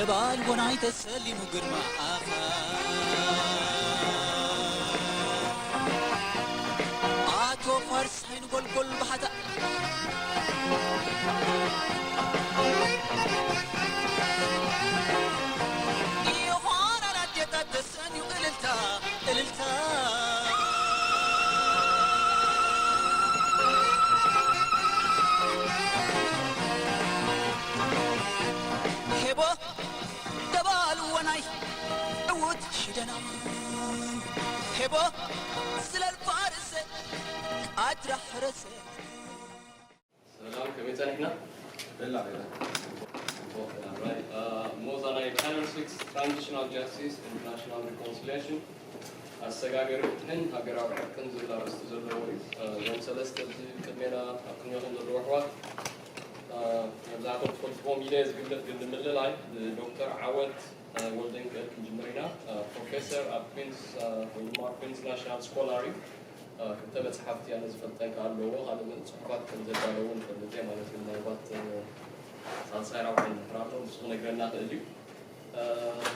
ባል ወናይ ተሰሊሙ ግርማ ኣኻ ኣቶ ፋርስ ኣይንጎልጎል ባህታ ይኾና ኣዴታት ተሰንዩ እልልታ እልልታ ሄቦ ደባል ወናይ ዕዉት ሽደና ሄቦ ስለል ፋርሰ ቃድራ ሕረሰ ሰላም ከመይ ጸኒሕና? በላ በላ። ሞዛ ናይ ፓነል ሲክስ ትራንዚሽናል ጃስቲስ ኤንድ ናሽናል ሪኮንሲሊየሽን ኣሰጋገሪ ፍትሕን ሃገራዊ ዕርቅን ዝብል ኣርእስቲ ዘለዎ እዩ። እዞም ሰለስተ ኣብዚ ቅድሜና ኣብ ቅድሜኹም ዘለዉ ኣሕዋት መብዛሕትኦም ትፈልጥዎም ኢለ ዝግምት፣ ግን ንምልላይ ብዶክተር ዓወት ወልደንክእል ክንጅምር ኢና። ፕሮፌሰር ኣብ ኩንስ ወይ ድማ ኩንስ ናሽናል ስኮላር እዩ። ክልተ መፅሓፍቲ ኣነ ዝፈልጠን ከዓ ኣለዎ። ካልእ ጽሑፋት ከም ዘዳለዎ ንፈልጥ እየ ማለት እዩ። ምናልባት ሳልሳይ ራብዓይ እንድሕር ኣሎ ንሱ ክነግረና ክእል እዩ።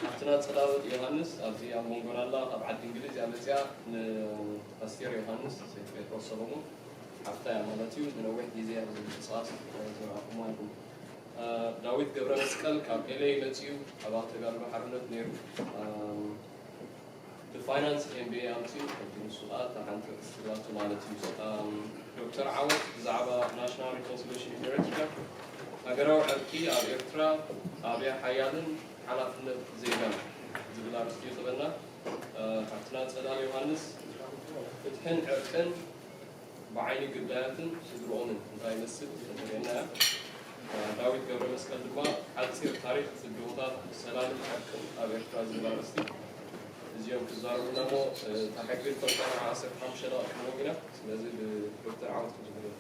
ሓፍትና ጸዳወት ዮሃንስ ኣብዚ ኣብ መንጎና ኣላ። ካብ ዓዲ እንግሊዝ እያ መጽያ። ንኣስቴር ዮሃንስ፣ ሴት ጴጥሮስ ሰሎሞን ሓፍታ እያ ማለት እዩ። ንነዊሕ ግዜ ኣብዚ ምንቅስቓስ ዝረኣኹማ ኢኹም። ዳዊት ገብረ መስቀል ካብ ኤልኤ መጺኡ ኣባል ተጋድሎ ሓርነት ነይሩ። ብፋይናንስ ኤምቢኤ ኣምጺኡ ሕጂ ንሱ ከኣ እታ ሓንቲ ክስላቱ ማለት እዩ። ዶክተር ዓወት ብዛዕባ ናሽናል ሪኮንሲሊየሽን ኢን ኤሪትሪያ ሃገራዊ ዕርቂ ኣብ ኤርትራ ኣበይ ሓያልን ሓላፍነት ዜጋን ዝብል ኣርእስቲ ይቕበልና። ሓፍትና ጸዳል ዮሃንስ ፍትሕን ዕርቅን ብዓይኒ ግዳያትን ስድርኦምን እንታይ ይመስል ከተርእየና እያ። ዳዊት ገብረ መስቀል ድማ ሓጺር ታሪኽ ጽድቦታት ሰላምን ዕርቅን ኣብ ኤርትራ ዝብል ኣርእስቲ እዚኦም ክዛረቡና እሞ እታ ሕጊ ንፈልጣ ንዓ ዓሰርተ ሓሙሽተ ደቂቕ ክንህቦም ኢና። ስለዚ ብዶክተር ዓወት ክንጅምር ኢና።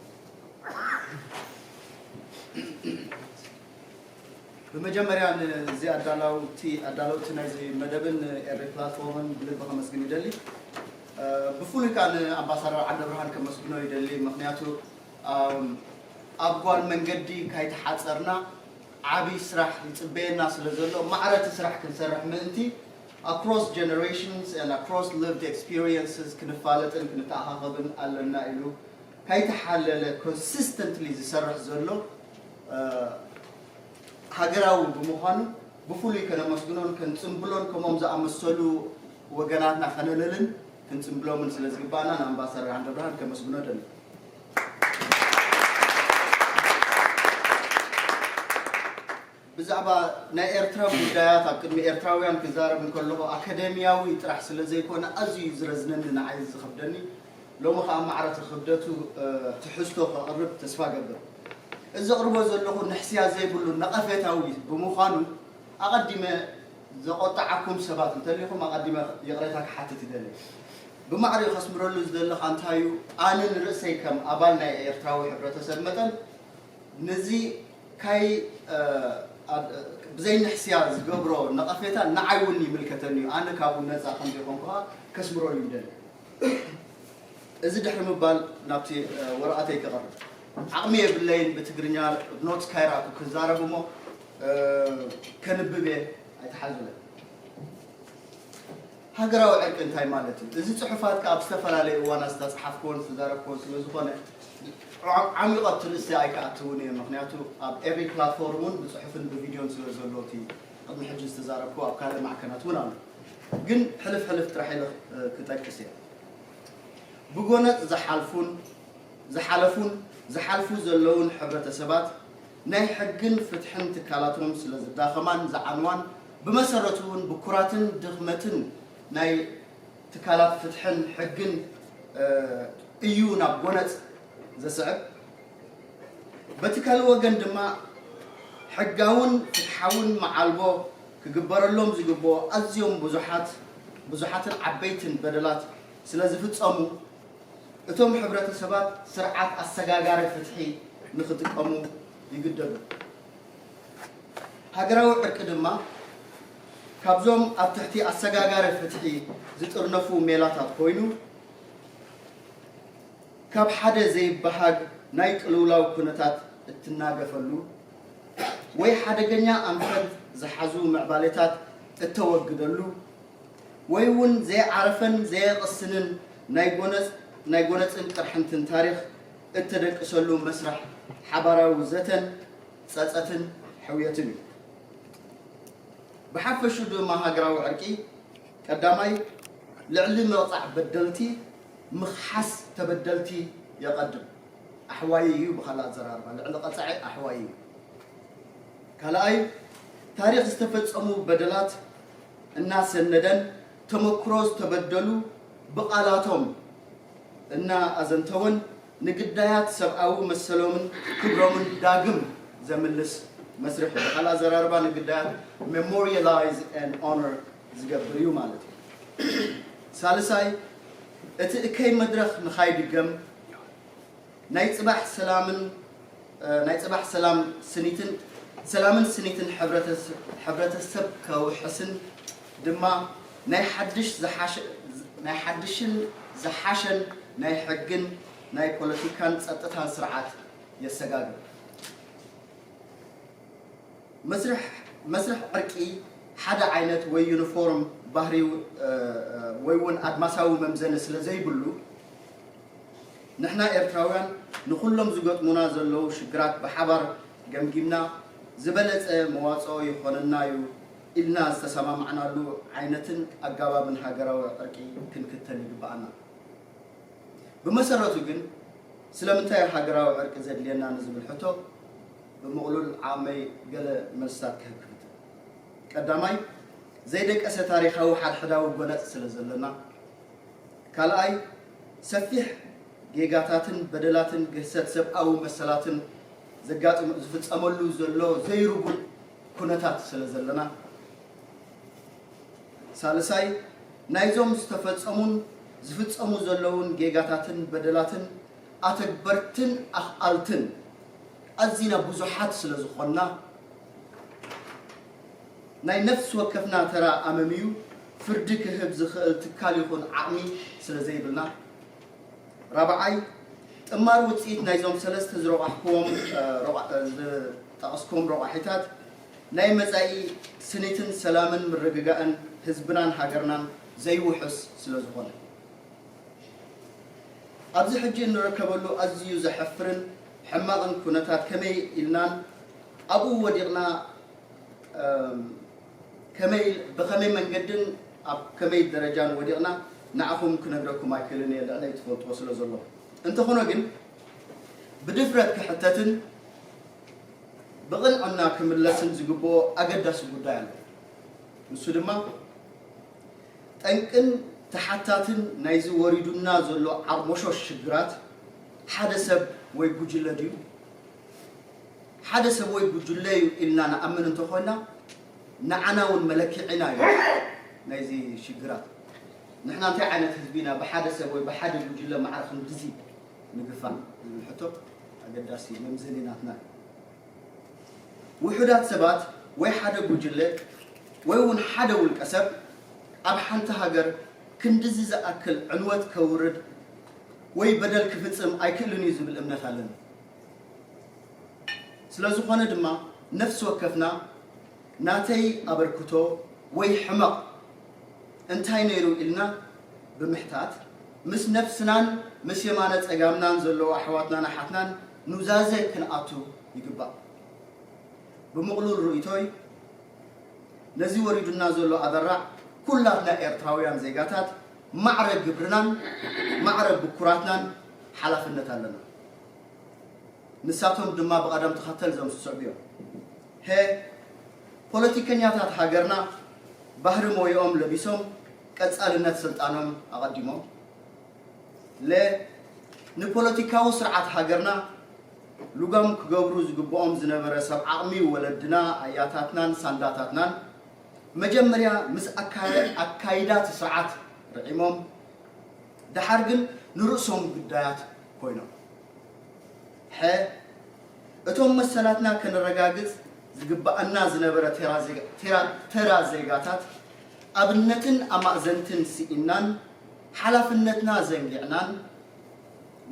ብመጀመርያ ንዚ ኣዳላውቲ ኣዳለውቲ ናይዚ መደብን ኤሪ ፕላትፎርምን ብልቢ ከመስግን ይደሊ። ብፍሉይ ከዓ ንኣምባሳደር ዓንደብርሃን ከመስግኖ ይደሊ። ምክንያቱ ኣብ ጓል መንገዲ ካይተሓፀርና ዓብይ ስራሕ ይፅበየና ስለ ዘሎ ማዕረ እቲ ስራሕ ክንሰርሕ ምእንቲ across generations and across lived experiences ክንፋለጥን ክንተኣኻኸብን ኣለና ኢሉ ካይተሓለለ consistently ዝሰርሕ ዘሎ ሃገራዊ ብምዃኑ ብፍሉይ ከነመስግኖን ከንፅምብሎን ከምኦም ዝኣመሰሉ ወገናትና ከነለልን ክንፅምብሎምን ስለ ዝግባኣና ንኣምባሳደር ዓንደብርሃን ከመስግኖ ደሊ። ብዛዕባ ናይ ኤርትራ ጉዳያት ኣብ ቅድሚ ኤርትራውያን ክዛረብ እንከለኹ ኣካደሚያዊ ጥራሕ ስለ ዘይኮነ ኣዝዩ እዩ ዝረዝነኒ ንዓይ ዝኸብደኒ። ሎሚ ኸኣ ማዕረ እቲ ክብደቱ ትሕዝቶ ከቕርብ ተስፋ ገብር። እዚ ዘቕርቦ ዘለኹ ንሕስያ ዘይብሉ ነቐፌታዊ ብምዃኑ ኣቐዲመ ዘቖጣዓኩም ሰባት እንተሊኹም ኣቐዲመ ይቕሬታ ክሓትት ይደሊ። ብማዕሪኡ ከስምረሉ ዝደለኻ እንታይ እዩ? ኣነ ንርእሰይ ከም ኣባል ናይ ኤርትራዊ ሕብረተሰብ መጠን ነዚ ካይ ብዘይንሕስያ ዝገብሮ ነቐፌታ ንዓይ እውን ይምልከተኒ እዩ። ኣነ ካብኡ ነፃ ከም ዘይኮንኩ ከስምረሉ ይደሊ። እዚ ድሕሪ ምባል ናብቲ ወረቐተይ ክቐርብ ዓቕሚ የብለይን። ብትግርኛ ብኖትስ ካይረኣኩ ክዛረብ እሞ ከንብብ እየ ኣይተሓዙለ። ሃገራዊ ዕርቂ እንታይ ማለት እዩ? እዚ ፅሑፋት ከኣ ኣብ ዝተፈላለዩ እዋናት ዝተፅሓፍክዎን ዝተዛረብክዎን ስለ ዝኾነ ዓሚቐ ኣብቲ ርእሲ ኣይክኣትውን እየ። ምክንያቱ ኣብ ኤሪ ፕላትፎርም እውን ብፅሑፍን ብቪድዮን ስለ ዘሎ እቲ ቅድሚ ሕጂ ዝተዛረብክዎ ኣብ ካልእ ማዕከናት እውን ኣሎ። ግን ሕልፍ ሕልፍ ጥራሕ ኢለ ክጠቅስ እየ። ብጎነጽ ዝሓልፉን ዝሓለፉን ዝሓልፉ ዘለውን ሕብረተሰባት ናይ ሕግን ፍትሕን ትካላቶም ስለ ዝዳኸማን ዝዓንዋን ብመሰረቱ እውን ብኩራትን ድኽመትን ናይ ትካላት ፍትሕን ሕግን እዩ ናብ ጎነጽ ዘስዕብ። በቲ ካልእ ወገን ድማ ሕጋውን ፍትሓውን መዓልቦ ክግበረሎም ዝግብኦ ኣዝዮም ብዙሓት ብዙሓትን ዓበይትን በደላት ስለ ዝፍጸሙ እቶም ሕብረተሰባት ስርዓት ኣሰጋጋሪ ፍትሒ ንኽጥቀሙ ይግደዱ። ሃገራዊ ዕርቂ ድማ ካብዞም ኣብ ትሕቲ ኣሰጋጋሪ ፍትሒ ዝጥርነፉ ሜላታት ኮይኑ ካብ ሓደ ዘይበሃግ ናይ ቅልውላው ኩነታት እትናገፈሉ ወይ ሓደገኛ ኣንፈት ዝሓዙ ምዕባሌታት እተወግደሉ ወይ እውን ዘይዓረፈን ዘየቕስንን ናይ ጎነጽ ናይ ጎነጽን ቅርሕንትን ታሪኽ እተደቅሰሉ መስርሕ ሓባራዊ ዘተን ጸጸትን ሕውየትን እዩ። ብሓፈሹ ድማ ሃገራዊ ዕርቂ ቀዳማይ ልዕሊ መቕጻዕ በደልቲ ምኽሓስ ተበደልቲ የቐድም። ኣሕዋይ እዩ ብኻልእ ኣዘራርባ ልዕሊ ቀጻዒ ኣሕዋይ እዩ። ካልኣይ ታሪኽ ዝተፈጸሙ በደላት እናሰነደን ተመክሮ ዝተበደሉ ብቓላቶም እናኣዘንተወን ንግዳያት ሰብኣዊ መሰሎምን ክብሮምን ዳግም ዘምልስ መስርሕ እዩ። ብኻልእ ኣዘራርባ ንግዳያት memorialize and honor ዝገብር እዩ ማለት እዩ። ሳልሳይ እቲ እከይ መድረኽ ንኻይድገም ናይ ጽባሕ ሰላምን ናይ ጽባሕ ሰላም ስኒትን ሰላምን ስኒትን ሕብረተሰብ ከውሕስን ድማ ናይ ሓድሽ ዝሓሸ ናይ ሓድሽን ዝሓሸን ናይ ሕግን ናይ ፖለቲካን ጸጥታን ስርዓት የሰጋግር። መስርሕ መስርሕ ዕርቂ ሓደ ዓይነት ወይ ዩኒፎርም ባህሪ ወይ እውን ኣድማሳዊ መምዘኒ ስለ ዘይብሉ ንሕና ኤርትራውያን ንኹሎም ዝገጥሙና ዘለዉ ሽግራት ብሓባር ገምጊምና ዝበለጸ መዋጽኦ ይኾነና እዩ ኢልና ዝተሰማማዕናሉ ዓይነትን ኣጋባብን ሃገራዊ ዕርቂ ክንክተል ይግብኣና። ብመሰረቱ ግን ስለምንታይ ሃገራዊ ዕርቂ ዘድልየና ንዝብል ሕቶ ብምቕሉል ዓቕመይ ገለ መልስታት ክህብ ክፍትን። ቀዳማይ ዘይደቀሰ ታሪኻዊ ሓድሕዳዊ ጎነጽ ስለ ዘለና፣ ካልኣይ ሰፊሕ ጌጋታትን በደላትን ግህሰት ሰብኣዊ መሰላትን ዘጋጥም ዝፍጸመሉ ዘሎ ዘይርጉእ ኩነታት ስለ ዘለና፣ ሳልሳይ ናይዞም ዝተፈጸሙን ዝፍጸሙ ዘለውን ጌጋታትን በደላትን ኣተግበርትን ኣኽኣልትን ኣዚና ብዙሓት ስለ ዝኾንና ናይ ነፍሲ ወከፍና ተራ ኣመምዩ ፍርዲ ክህብ ዝኽእል ትካል ይኹን ዓቕሚ ስለ ዘይብልና፣ ራብዓይ ጥማር ውፅኢት ናይዞም ሰለስተ ዝረቋሕክዎም ዝጠቐስክዎም ረቋሒታት ናይ መፃኢ ስኒትን ሰላምን ምርግጋእን ህዝብናን ሃገርናን ዘይውሕስ ስለ ዝኾነ ኣብዚ ሕጂ እንረከበሉ ኣዝዩ ዘሐፍርን ሕማቕን ኩነታት ከመይ ኢልናን ኣብኡ ወዲቕና ከመይ ብኸመይ መንገድን ኣብ ከመይ ደረጃን ወዲቕና ንዓኹም ክነግረኩም ኣይክእልን እየ ልዕለይ ትፈልጥዎ ስለ ዘሎ። እንተኾነ ግን ብድፍረት ክሕተትን ብቕንዕና ክምለስን ዝግብኦ ኣገዳሲ ጉዳይ ኣሎ። ንሱ ድማ ጠንቅን ተሓታትን ናይዚ ወሪዱና ዘሎ ዓርሞሾሽ ሽግራት ሓደ ሰብ ወይ ጉጅለ ድዩ? ሓደ ሰብ ወይ ጉጅለ እዩ ኢልና ንኣምን እንተኾይና ንዓና እውን መለክዒና እዩ ናይዚ ሽግራት። ንሕና እንታይ ዓይነት ህዝቢ ኢና ብሓደ ሰብ ወይ ብሓደ ጉጅለ ማዕረ ክንድዚ ንግፋዕ ዝብል ሕቶ ኣገዳሲ መምዘኒ ናትና እዩ። ውሑዳት ሰባት ወይ ሓደ ጉጅለ ወይ እውን ሓደ ውልቀ ሰብ ኣብ ሓንቲ ሃገር ክንድዚ ዝኣክል ዕንወት ከውርድ ወይ በደል ክፍጽም ኣይክእልን እዩ ዝብል እምነት ኣለኒ። ስለ ዝኾነ ድማ ነፍሲ ወከፍና ናተይ ኣበርክቶ ወይ ሕመቕ እንታይ ነይሩ ኢልና ብምሕታት ምስ ነፍስናን ምስ የማነ ጸጋምናን ዘለዉ ኣሕዋትናን ኣሓትናን ኑዛዘ ክንኣቱ ይግባእ። ብምቕሉል ርእይቶይ ነዚ ወሪዱና ዘሎ ኣደራዕ ኩላትና ኤርትራውያን ዜጋታት ማዕረ ግብርናን ማዕረ ብኩራትናን ሓላፍነት ኣለና። ንሳቶም ድማ ብቐደም ተኸተል እዞም ዝስዕቡ እዮም። ሀ፣ ፖለቲከኛታት ሃገርና ባህሪ ሞይኦም ለቢሶም ቀጻልነት ስልጣኖም ኣቐዲሞም። ለ፣ ንፖለቲካዊ ስርዓት ሃገርና ልጓም ክገብሩ ዝግብኦም ዝነበረ ሰብ ዓቕሚ ወለድና፣ ኣያታትናን ሳንዳታትናን መጀመርያ ምስ ኣካይዳ እቲ ስርዓት ርዒሞም ደሓር ግን ንርእሶም ግዳያት ኮይኖም። ሐ፣ እቶም መሰላትና ከነረጋግጽ ዝግብኣና ዝነበረ ተራ ዜጋ- ተራ- ተራ ዜጋታት ኣብነትን ኣማእዘንትን ስኢንናን ሓላፍነትና ዘንጊዕናን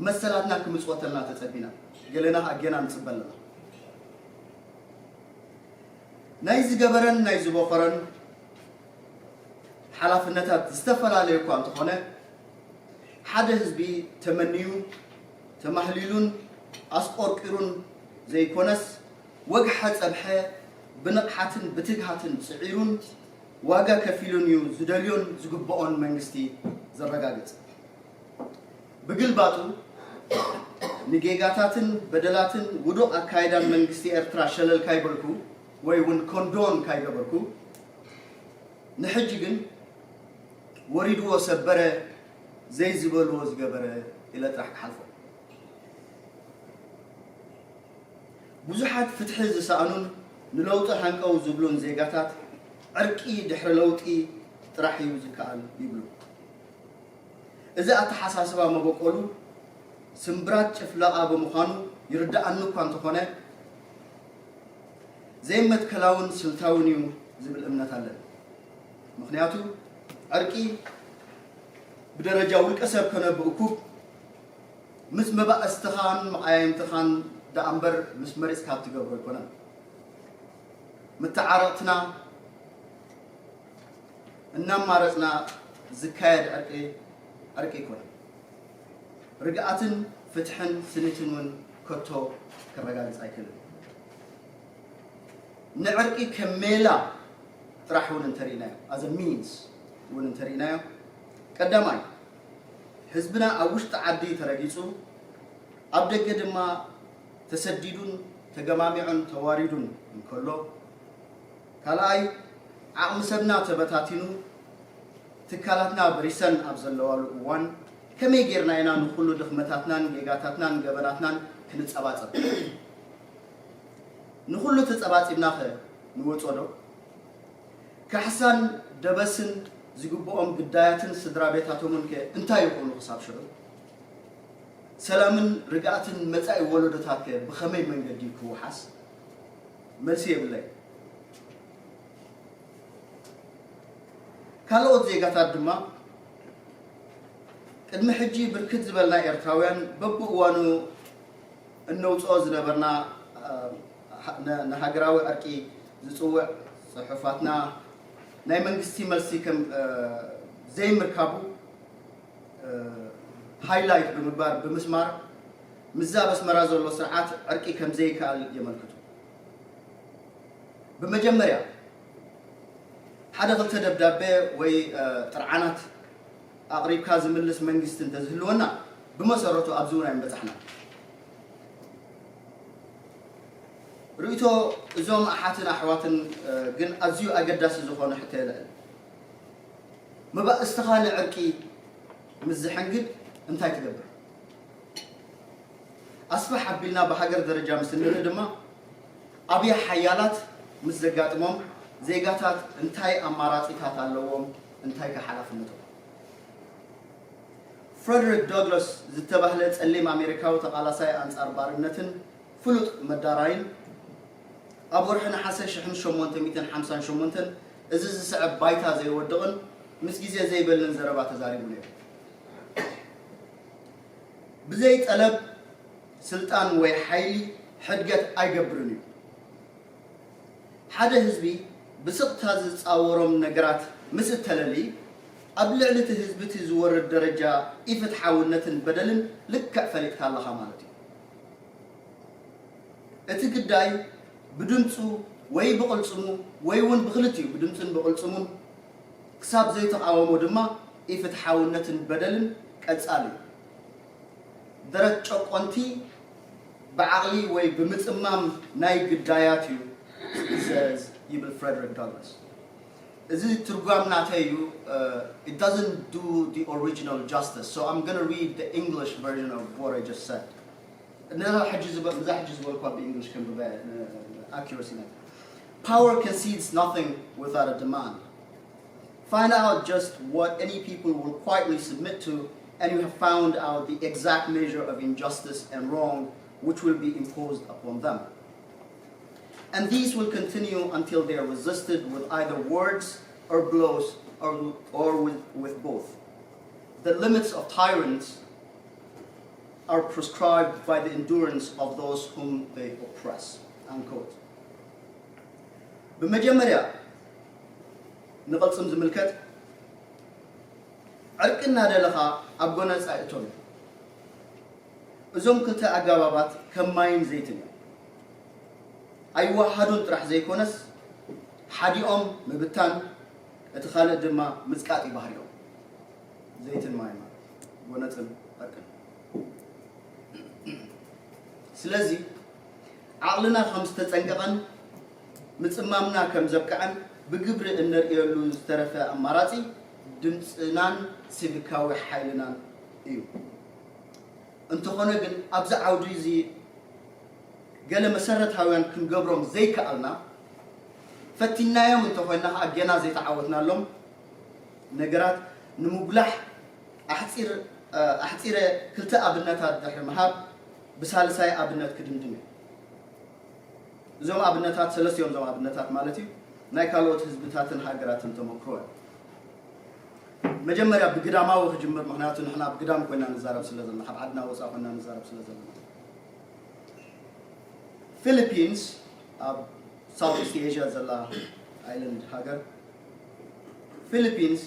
መሰላትና ክምጽወተልና ተጸቢና ገለና ኣጌና ንጽበ ኣለና። ናይ ዝገበረን ናይ ዝበኸረን ሓላፍነታት ዝተፈላለየ እኳ እንተኾነ፣ ሓደ ህዝቢ ተመንዩ፣ ተማህሊሉን ኣስቆርቂሩን ዘይኮነስ፣ ወግሐ ጸብሐ ብንቕሓትን ብትግሃትን ጽዒሩን ዋጋ ከፊሉን እዩ ዝደልዮን ዝግብኦን መንግስቲ ዘረጋግጽ። ብግልባጡ፣ ንጌጋታትን በደላትን ውዱቕ ኣካይዳን መንግስቲ ኤርትራ ሸለል ካይበልኩ ወይ እውን ኮንዶን ካይገበርኩ፣ ንሕጂ ግን ወሪድዎ ሰበረ፣ ዘይዝበልዎ ዝገበረ ኢለ ጥራሕ ክሓልፎ። ብዙሓት ፍትሒ ዝሰኣኑን ንለውጢ ሃንቀው ዝብሉን ዜጋታት፣ ዕርቂ ድሕሪ ለውጢ ጥራሕ እዩ ዝከኣል ይብሉ። እዚ ኣተሓሳስባ መበቆሉ ስምብራት ጭፍለቓ ብምዃኑ ይርድኣኒ እኳ እንተኾነ፣ ዘይመትከላውን ስልታውን እዩ ዝብል እምነት ኣለኒ። ምኽንያቱ፣ ዕርቂ ብደረጃ ውልቀ ሰብ ኮነ ብእኩብ ምስ መባእስትኻን መቓየምትኻን ደኣ እምበር ምስ መሪጽካ እትገብሮ ኣይኮነን። መተዓረቕትና እናማረጽና ዝካየድ ዕርቂ፣ ዕርቂ ኣይኮነን። ርግኣትን ፍትሕን ስኒትን እውን ከቶ ከረጋግጽ ኣይክእልን። ንዕርቂ ከም ሜላ ጥራሕ እውን እንተርኢናዮ፣ as a means እውን እንተርኢናዮ፣ ቀዳማይ፣ ህዝብና ኣብ ውሽጢ ዓዲ ተረጊጹ፣ ኣብ ደገ ድማ ተሰዲዱን ተገማሚዑን ተዋሪዱን እንከሎ፣ ካልኣይ፣ ዓቕሚ ሰብና ተበታቲኑ፣ ትካላትና በሪሰን ኣብ ዘለዋሉ እዋን፣ ከመይ ጌርና ኢና ንኹሉ ድኽመታትናን ጌጋታትናን ገበናትናን ክንጸባጸብ? ንኹሉ ተጸባጺብናኸ ንወጾ ዶ? ካሕሳን ደበስን ዝግብኦም ግዳያትን ስድራ ቤታቶምን ከ እንታይ ይኾኑ ክሳብ ሽዑ? ሰላምን ርግኣትን መጻኢ ወለዶታት ከ ብኸመይ መንገዲ ክወሓስ? መልሲ የብለይ። ካልኦት ዜጋታት ድማ ቅድሚ ሕጂ ብርክት ዝበልና ኤርትራውያን በብእዋኑ እነውጽኦ ዝነበርና፣ እ፣ ን-፣ ንሃገራዊ ዕርቂ ዝጽውዕ ጽሑፋትና ናይ መንግስቲ መልሲ ከም፣ እ፣ ዘይምርካቡ፣ እ፣ ሃይላይት ብምግባር፣ ብምስማር፣ ምስዚ ኣብ ኣስመራ ዘሎ ስርዓት ዕርቂ ከም ዘይከኣል የመልክቱ። ብመጀመርያ፣ ሓደ ክልተ ደብዳቤ ወይ፣ እ፣ ጥርዓናት ኣቕሪብካ ዝምልስ መንግስቲ እንተዝህልወና፣ ብመሰረቱ ኣብዚ እውን ኣይምበጻሕናን። ርእይቶ እዞም ኣሓትን ኣሕዋትን፣ እ፣ ግን ኣዝዩ ኣገዳሲ ዝኾነ ሕቶ የልዕል። መባእስትኻ ንዕርቂ ምስ ዝሕንግድ እንታይ ትገብር? ኣስፍሕ ኣቢልና ብሃገር ደረጃ ምስ እንርኢ ድማ፣ ኣብያ ሓያላት ምስ ዘጋጥሞም፣ ዜጋታት እንታይ ኣማራጺታት ኣለዎም፣ እንታይ ከ ሓላፍነቶም? ፍረደሪክ ዶግላስ ዝተባህለ ጸሊም ኣሜሪካዊ ተቓላሳይ ኣንጻር ባርነትን ፍሉጥ መዳራይን፣ ኣብ ወርሒ ነሓሰ ሽሕን ሸሞንተ ሚእትን ሓምሳን ሸሞንተን እዚ ዝስዕብ ባይታ ዘይወድቕን ምስ ግዜ ዘይበልን ዘረባ ተዛሪቡ ነይሩ። ብዘይ ጠለብ ስልጣን ወይ ሓይሊ ሕድገት ኣይገብርን እዩ። ሓደ ህዝቢ ብስቕታ ዝጻወሮም ነገራት ምስ እተለሊ፣ ኣብ ልዕሊ እቲ ህዝቢ እቲ ዝወርድ ደረጃ ኢፍትሓውነትን በደልን ልክዕ ፈሊጥካ ኣለኻ ማለት እዩ። እቲ ግዳይ ብድምጹ ወይ ብቕልጽሙ ወይ እውን ብኽልቲኡ ብድምጹን ብቕልጽሙን ክሳብ ዘይተቓወሞ ድማ ኢፍትሓውነትን በደልን ቀጻሊ እዩ። ደረት ጨቆንቲ ብዓቕሊ ወይ ብምጽማም ናይ ግዳያት እዩ ዝእዘዝ ይብል ፍረደሪክ ዶግላስ። እዚ ትርጓም ናተይ እዩ። It doesn't do the original justice, so I'm going to read the English version of what I just said. ነዛ ሕጂ ዝበ-፣ ነዛ ሕጂ ዝበልኳ ብእንግሊሽ ከንብበ፣ እ፣ ኣኪረሲ ናት። Power concedes nothing without a demand. Find out just what any people will quietly submit to, and you have found out the exact measure of injustice and wrong which will be imposed upon them. And these will continue until they are resisted with either words or blows or, or with, with both. The limits of tyrants are prescribed by the endurance of those whom they oppress. Unquote. ብመጀመርያ ንቕልጽም ዝምልከት ዕርቂ እናደለኻ ኣብ ጎነጻ እቶም እዞም ክልተ ኣገባባት ከም ማይን ዘይትን እዮም። ኣይወሃዱን ጥራሕ ዘይኮነስ ሓዲኦም ምብታን እቲ ካልእ ድማ ምጽቃጥ እዩ ባህሪኦም። ዘይትን ማይ ማለት ጎነጽን ዕርቅን። ስለዚ ዓቕልና ከም ዝተጸንቀቐን ምጽማምና ከም ዘብቅዐን ብግብሪ እነርእየሉ ዝተረፈ ኣማራጺ ድምጽናን ሲቪካዊ ሓይልናን እዩ። እንተኾነ ግን ኣብዚ ዓውዲ እዚ ገለ መሰረታውያን ክንገብሮም ዘይከኣልና ፈቲናዮም እንተኾይና ከዓ ገና ዘይተዓወትናሎም ነገራት ንምጉላሕ ኣሕፂር ኣሕፂረ ክልተ ኣብነታት ድሕሪ ምሃብ ብሳልሳይ ኣብነት ክድምድም እዩ። እዞም ኣብነታት ሰለስቲኦም እዞም ኣብነታት ማለት እዩ ናይ ካልኦት ህዝብታትን ሃገራትን ተመክሮ እዮም። መጀመርያ ብግዳማዊ ክጅምር፣ ምክንያቱ ንሕና ኣብ ግዳም ኮይና ንዛረብ ስለ ዘለና፣ ካብ ዓድና ወፃእ ኮይና ንዛረብ ስለ ዘለና። ፊሊፒንስ ኣብ ሳውት ኢስት ኤዥያ ዘላ ኣይላንድ ሃገር ፊሊፒንስ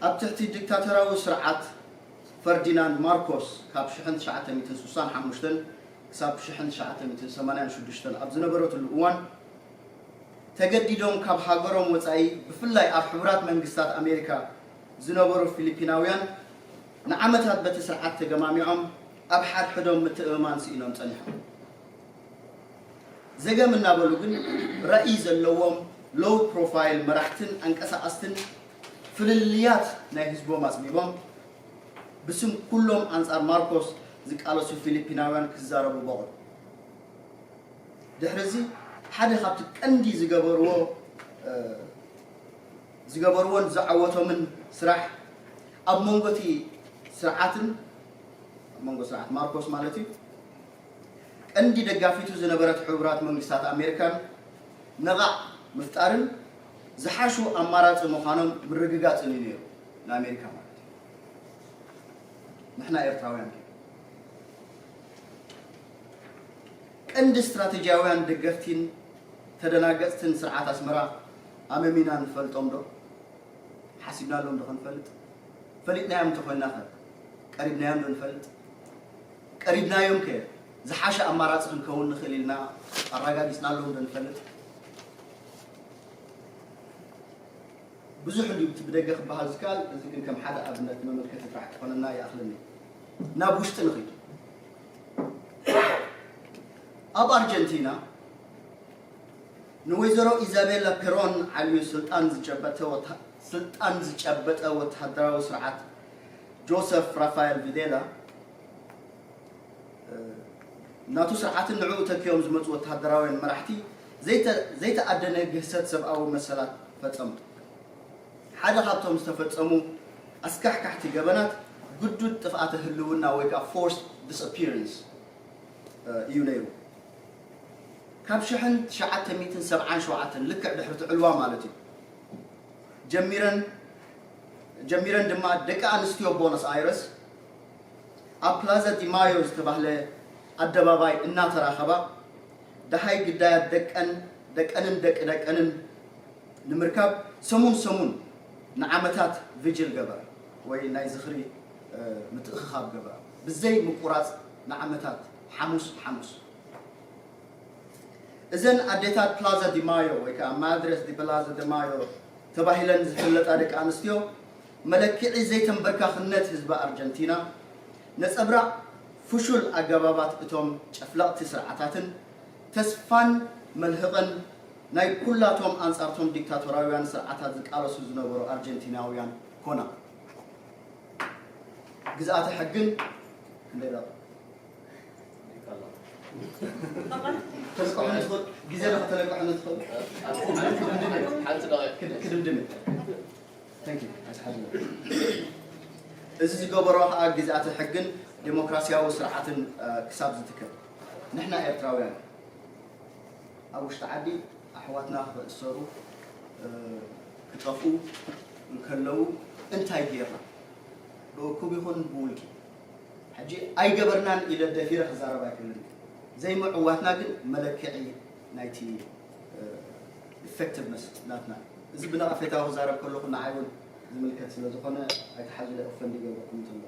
ኣብ ትሕቲ ዲክታተራዊ ስርዓት ፈርዲናንድ ማርኮስ ካብ ሽሕን ትሽዓተ ሚእትን ስሳን ሓሙሽተን ክሳብ ሽሕን ትሽዓተ ሚእትን ሰማንያን ሽዱሽተን ኣብ ዝነበረትሉ እዋን ተገዲዶም ካብ ሃገሮም ወጻኢ ብፍላይ ኣብ ሕቡራት መንግስታት ኣሜሪካ ዝነበሩ ፊሊፒናውያን ንዓመታት በቲ ስርዓት ተገማሚዖም ኣብ ሓድሕዶም ምትእምማን ስኢኖም ጸኒሖም። ዘገም እናበሉ ግን ራእይ ዘለዎም ሎው ፕሮፋይል መራሕትን ኣንቀሳቐስትን ፍልልያት ናይ ህዝቦም ኣጽቢቦም ብስም ኩሎም ኣንጻር ማርኮስ ዝቃለሱ ፊሊፒናውያን ክዛረቡ በቑ። ድሕሪ እዚ ሓደ ካብቲ ቀንዲ ዝገበርዎ ዝገበርዎን ዝዓወቶምን ስራሕ ኣብ መንጎ እቲ ስርዓትን ኣብ መንጎ ስርዓት ማርኮስ ማለት እዩ ቀንዲ ደጋፊቱ ዝነበረት ሕቡራት መንግስታት ኣሜሪካን ነቓዕ ምፍጣርን ዝሓሹ ኣማራፂ ምዃኖም ምርግጋፅን እዩ ነይሩ ንኣሜሪካ ማለት እዩ። ንሕና ኤርትራውያን ቀንዲ ስትራቴጂያውያን ደገፍቲን ተደናገፅትን ስርዓት ኣስመራ ኣመሚና ንፈልጦም ዶ? ሓሲብናሎም ዶ ክንፈልጥ? ፈሊጥናዮም እንተኾይና ኸ ቀሪብናዮም ዶ ንፈልጥ? ቀሪብናዮም ከ ዝሓሸ ኣማራፂ ክንከውን ንኽእል ኢልና ኣረጋጊፅናሎም ዶ ንፈልጥ? ብዙሕ እንድዩ እቲ ብደገ ክበሃል ዝከኣል፣ እዚ ግን ከም ሓደ ኣብነት መመልከቲ ጥራሕ ክኾነና ይኣኽለኒ። ናብ ውሽጢ ንኺድ። ኣብ ኣርጀንቲና ንወይዘሮ ኢዛቤላ ፔሮን ዓልዩ ስልጣን ዝጨበጠ ወታ- ስልጣን ዝጨበጠ ወታደራዊ ስርዓት ጆሰፍ ራፋኤል ቪዴላ ናቱ ስርዓትን ንዕኡ ተኪኦም ዝመፁ ወታደራውያን መራሕቲ ዘይተ- ዘይተኣደነ ግህሰት ሰብኣዊ መሰላት ፈፀሙ። ሓደ ካብቶም ዝተፈፀሙ ኣስካሕካሕቲ ገበናት ግዱድ ጥፍኣተ ህልውና ወይ ከዓ ፎርስ ዲስኣፒረንስ እዩ ነይሩ። ካብ ሽሕን ትሽዓተ ሚእትን ሰብዓን ሸውዓተን ልክዕ ድሕሪ እቲ ዕልዋ ማለት እዩ ጀሚረን ጀሚረን ድማ ደቂ ኣንስትዮ ቦነስ ኣይረስ ኣብ ፕላዛ ዲማዮ ዝተባህለ ኣደባባይ እናተራኸባ ደሃይ ግዳያት ደቀን ደቀንን ደቂ ደቀንን ንምርካብ ሰሙን ሰሙን ንዓመታት ቪጅል ገበራ ወይ ናይ ዝኽሪ ምትእኽኻብ ገበራ ብዘይ ምቁራፅ ንዓመታት ሓሙስ ሓሙስ። እዘን ኣዴታት ፕላዛ ዲማዮ ወይ ከዓ ማድረስ ዲ ፕላዛ ዲማዮ ተባሂለን ዝፍለጣ ደቂ ኣንስትዮ መለክዒ ዘይተንበርካኽነት ህዝቢ ኣርጀንቲና፣ ነፀብራቕ ፍሹል ኣገባባት እቶም ጨፍለቕቲ ስርዓታትን ተስፋን መልህቕን ናይ ኩላቶም ኣንጻርቶም ዲክታቶራውያን ስርዓታት ዝቃለሱ ዝነበሩ ኣርጀንቲናውያን ኮና። ግዝኣተ ሕግን ክንደይ ደቂቕ? ተልቅሑኒ ትኽእል? ግዜ ዶ ከተለቅሑኒ ትኽእል? ሓንቲ ደቂቕ። ክድ- ክድምድም እዩ። Thank you። ኣይትሓዝኑ። እዚ ዝገበሮ ከዓ ግዝኣተ ሕግን ዴሞክራሲያዊ ስርዓትን ክሳብ ዝትከል ንሕና ኤርትራውያን ኣብ ውሽጢ ዓዲ ኣሕዋትና ክእሰሩ ክጠፍኡ እንከለዉ እንታይ ጌርና ብእኩብ ይኹን ብውልቂ ሕጂ ኣይገበርናን ኢለ ደፊረ ክዛረብ ኣይክእልን። ዘይምዕዋትና ግን መለክዒ ናይቲ effectiveness ናትና። እዚ ብነቐፌታዊ ክዛረብ ከለኹ ንዓይ እውን ዝምልከት ስለ ዝኾነ ኣይትሓዙለ offend ይገብረኩም እንተሎ።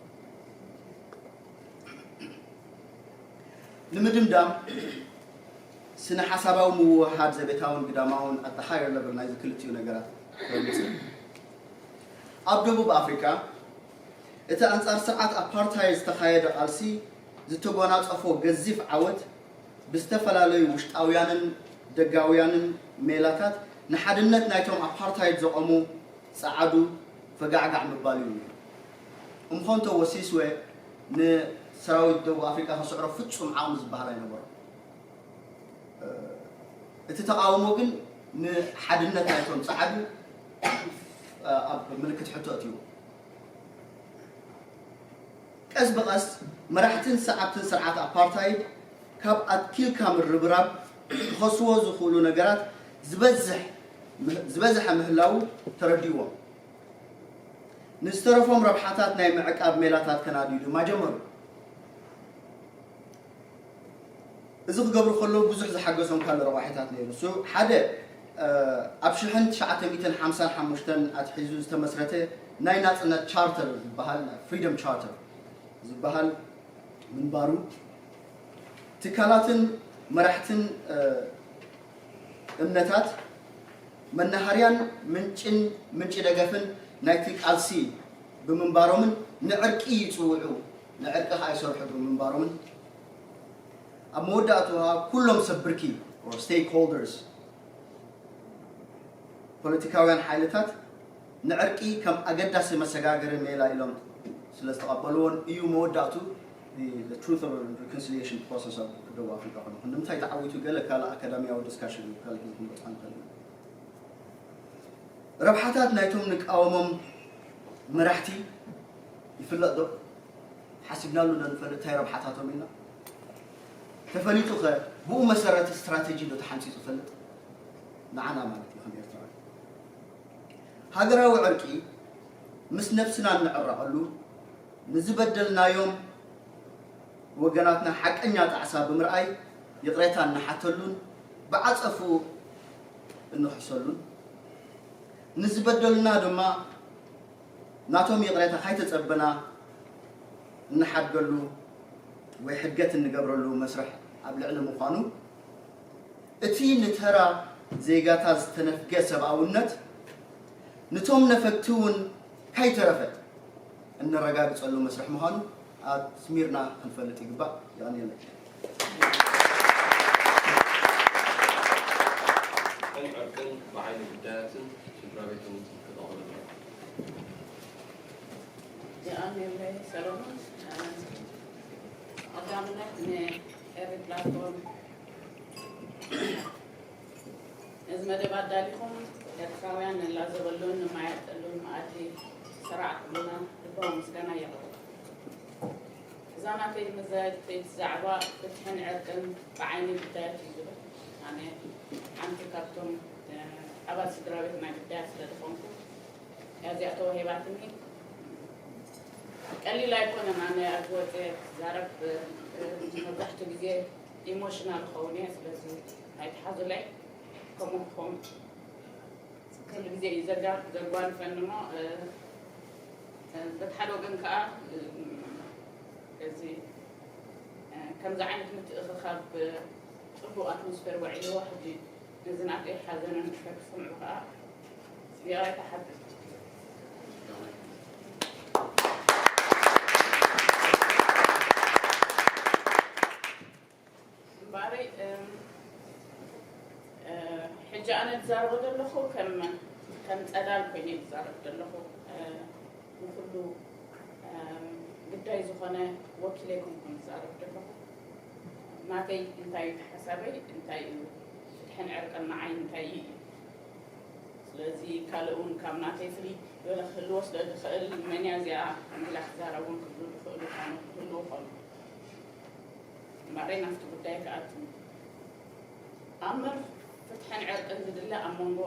ንምድምዳም፣ ስነ ሓሳባዊ ምውህሃድ ዘቤታውን ግዳማውን at the higher level ናይዚ ክልቲኡ ነገራት ተወሊፁ። ኣብ ደቡብ ኣፍሪካ እቲ ኣንጻር ስርዓት ኣፓርታይድ ዝተኻየደ ቃልሲ ዝተጎናጸፎ ገዚፍ ዓወት ብዝተፈላለዩ ውሽጣውያንን ደጋውያንን ሜላታት ንሓድነት ናይቶም ኣፓርታይድ ዘቐሙ ጸዓዱ ፈጋዕጋዕ ምባል እዩ። እምኾ እንተ ወሲስወ ንሰራዊት ደቡብ ኣፍሪቃ ከስዕሮ ፍጹም ዓቕሚ ዝበሃል ኣይነበሮ። እቲ ተቓውሞ ግን ንሓድነት ናይቶም ጸዓዱ ኣብ ምልክት ሕቶ እትዩ። ቀስ ብቐስ መራሕትን ሰዓብትን ስርዓት ኣፓርታይድ ካብ ኣትኪልካ ምርብራብ ክኸስዎ ዝኽእሉ ነገራት ዝበዝሕ ዝበዝሐ ምህላዉ ተረዲዎም። ንዝተረፎም ረብሓታት ናይ ምዕቃብ ሜላታት ከናድዩ ድማ ጀመሩ። እዚ ክገብሩ ከለዉ ብዙሕ ዝሓገዞም ካልእ ረቋሒታት ነይሩ። እሱ ሓደ ኣብ ሽሕን ትሽዓተ ሚእትን ሓምሳን ሓሙሽተን ኣትሒዙ ዝተመስረተ ናይ ናጽነት ቻርተር ዝበሃል ፍሪደም ቻርተር ዝበሃል ምንባሩ ትካላትን መራሕትን እምነታት መናሃርያን ምንጭን ምንጪ ደገፍን ናይቲ ቃልሲ ብምንባሮምን ንዕርቂ ይጽውዑ ንዕርቂ ከኣ ይሰርሑ ብምንባሮምን ኣብ መወዳእቱ ከኣ ኩሎም ሰብ ብርኪ stakeholders ፖለቲካውያን ሓይልታት ንዕርቂ ከም ኣገዳሲ መሰጋገሪ ሜላ ኢሎም ስለ ዝተቐበልዎን እዩ መወዳእቱ the truth of reconciliation process ኣብ ደቡብ ኣፍሪካ ኮይኑ ንምንታይ ተዓዊቱ ገለ ካልእ ኣካዳሚያዊ ዲስካሽን እዩ ካልእ ጊዜ ክንበፅሖ ንኽእል ኢና። ረብሓታት ናይቶም ንቃወሞም መራሕቲ ይፍለጥ ዶ? ሓሲብናሉ ዶ ንፈልጥ እንታይ ረብሓታቶም ኢልና? ተፈሊጡ ከ ብኡ መሰረት ስትራተጂ ዶ ተሓንፂፁ ይፈልጥ? ንዓና ማለት እዩ ከም ኤርትራውያን ሃገራዊ ዕርቂ ምስ ነብስና እንዕረቐሉ ንዝበደልናዮም ወገናትና ሓቀኛ ጣዕሳ ብምርኣይ ይቕሬታ እንሓተሉን ብዓጸፍኡ እንኽሕሰሉን ንዝበደሉና ድማ ናቶም ይቕሬታ ካይተጸበና እንሓድገሉ ወይ ሕድገት እንገብረሉ መስርሕ ኣብ ልዕሊ ምዃኑ እቲ ንተራ ዜጋታት ዝተነፍገ ሰብኣውነት ንቶም ነፈግቲ እውን ካይተረፈ እነረጋግጸሉ መስርሕ ምዃኑ ኣስሚርና ክንፈልጥ ይግባእ። የቐንየለይ። ከም ዕርቅን ብዓይኒ ጉዳያትን ስድራ ቤትን ክጠቕልል። የቐንየለይ ሰሎሞን። ቀዳምነት ንኤሪ ፕላትፎርም ነዚ መደብ ኣዳሊኹም ኤርትራውያን ንላዘበሉን ንማየጠሉን መኣዲ ሰራዕኩምና ልባዊ ምስጋና የቕርብ። እዛ ናተይ መዛየድቲ ዛዕባ ፍትሕን ዕርቅን ብዓይኒ ጉዳያት እዩ ዝብል። ኣነ ሓንቲ ካብቶም ኣባል ስድራ ቤት ናይ ጉዳያት ስለ ዝኾንኩ እዚኣ ተዋሂባትኒ ቀሊል ኣይኮነን። ኣነ ኣብዚ ወፅየ ክዛረብ መብዛሕትኡ ግዜ ኢሞሽናል ክኸውን እየ። ስለዚ ኣይትሓዙለይ። ከምኡ ክኸውን ኩሉ ግዜ እዩ ዘጋ ዘጓንፈኒ እሞ በቲ ሓደ ወገን ከዓ እዚ ከምዚ ዓይነት ምትእኽኻብ ፅቡቕ ኣትሞስፌር ውዒልዎ ሕጂ ነዚ ናተይ ሓዘንን ክሰምዑ ከዓ ይቕሬታ ሓትት። እምበኣረይ ሕጂ ኣነ ዝዛረቦ ዘለኹ ከም ከም ፀዳል ኮይነ ዝዛረብ ዘለኹ ንኩሉ ግዳይ ዝኾነ ወኪለ ኣይኮንኩን ዝዛረብ ዘለኹ። ናተይ እንታይ እዩ ሓሳበይ እንታይ እዩ ፍትሕን ዕርቅን ንዓይ እንታይ እዩ። ስለዚ ካልእ እውን ካብ ናተይ ፍልይ ዝበለ ክህልዎ ስለ ዝኽእል መን እያ እዚኣ ኢላ ክዛረብ እውን ክብሉ ዝኽእሉ ክኾኑ ክህልዉ ይኾኑ። እምበኣረይ ናብቲ ጉዳይ ክኣቱ። ኣምር ፍትሕን ዕርቅን ዝድለ ኣብ መንጎ